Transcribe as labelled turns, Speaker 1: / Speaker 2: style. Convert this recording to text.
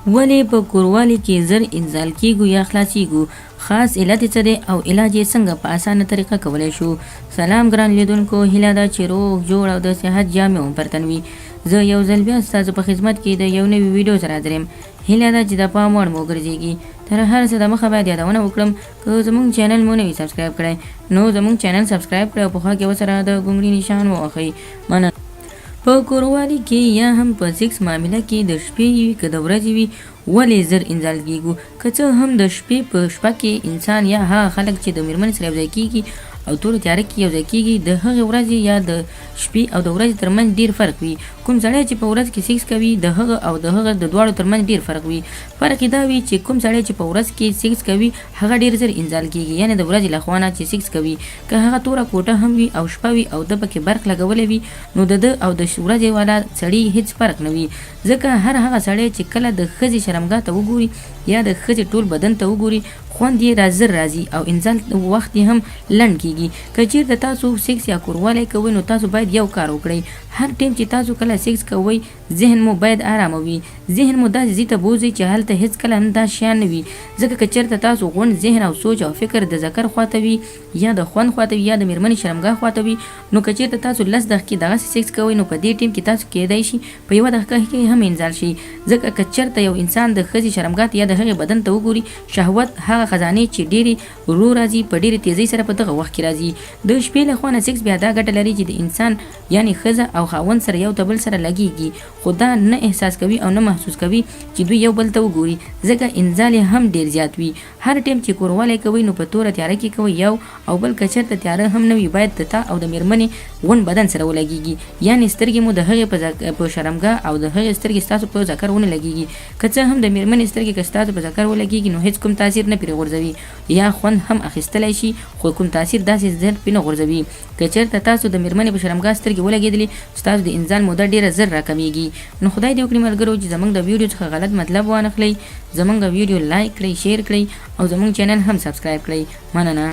Speaker 1: ولې په کوروالي کې زر انزال کیږو یا خلاصیږو؟ خاص علت یې څه دی او علاج یې څنګه په اسانه طریقه کولی شو؟ سلام ګران لیدونکو، هیله ده چې روغ جوړ او د صحت جامې مو پر تن وي. زه یو ځل بیا ستاسو په خدمت کې د یو نوي ویډیو سره حاضر یم. هیله ده چې د پام وړ مو وګرځیږي. تر هر څه د مخه باید یادونه وکړم، که زموږ چینل مو نه وي سبسکرایب کړی نو زموږ چینل سبسکرایب کړئ او په خوا کې ورسره د ګونګړي نشان ووهئ. مننه. په کوروالي کې یا هم په سیکس معامله کې د شپې وي که د ورځې وي ولې زر انزال کیږو؟ که څه هم د شپې په شپه کې انسان یا هغه خلک چې د میرمنې سره یوځای کیږي او توره تیاره کې یوځای کیږي، د هغې ورځې یا د شپې او د ورځې ترمنځ ډیر فرق وي. کوم سړی چې په ورځ کې سیکس کوي د هغه او د هغه د دواړو ترمنځ ډیر فرق وي. فرق یې دا وي چې کوم سړی چې په ورځ کې سیکس کوي هغه ډیر زر انزال کیږي، یعنې د ورځې له خوا نه چې سیکس کوي، که هغه توره کوټه هم وي او شپه وي او ده پکې برق لګولی وي نو د ده او د ورځې والا سړي هیڅ فرق نه وي. ځکه هر هغه سړی چې کله د ښځې شرمګاه ته وګوري یا د ښځې ټول بدن ته وګوري خوند یې را زر راځي او انزال وخت یې هم لنډ کیږي. که چیرته تاسو سیکس یا کوروالی کوئ نو تاسو باید یو کار وکړئ، هر ټیم چې تاسو کله سیکس کوئ ذهن مو باید ارامه وي، ذهن مو داسې ځای ته بوځئ چې هلته هیڅکله هم دا شیان نه وي، ځکه که چیرته تاسو غونډ ذهن او سوچ او فکر د ذکر خواته وي یا د خوند خواته وي یا د میرمنې شرمګاه خواته وي نو که چیرته تاسو لس دقیقې دغسې سیکس کوئ نو په دې ټیم کې تاسو کیدای شي په یوه دقیقه کې هم انزال شئ. ځکه که چیرته یو انسان د ښځې شرمګاه ته یا د هغې بدن ته وګوري، شهوت هغه خزانې چې ډیرې ورو راځي په ډیرې تیزۍ سره په دغه وخت کې راځي. د شپې له خوا نه سیکس بیا دا ګټه لري چې د انسان یعنې ښځه او خاوند سره یو دبل سره لګیږي خو دا نه احساس کوي او نه محسوس کوي چې دوی یو بل ته وګوري، ځکه انزال یې هم ډیر زیات وي. هر ټیم چې کوروالی کوئ نو په توره تیاره کې کوئ، یو او بل که چرته تیاره هم نه وي باید د تا او د میرمنې غونډ بدن سره ولګیږي، یعنې سترګې مو د هغې په شرمګاه او د هغې سترګې ستاسو په ذکر ونه لګیږي. که څه هم د میرمنې سترګې که ستاسو په ذکر ولګیږي نو هیڅ کوم تاثیر نه پرې غورځوي یا خوند هم اخیستلای شي خو کوم تاثیر داسې زر پرې نه غورځوي. که چېرته تاسو د مېرمنې په شرمګاه سترګې ولګېدلې، ستاسو د انزال موده ډېره زر راکمېږي. نو خدای دې وکړي ملګرو چې زمونږ د ویډیو څخه غلط مطلب وانخلئ. زمونږ ویډیو لایک کړئ، شیر کړئ او زمونږ چینل هم سبسکرایب کړئ. مننه.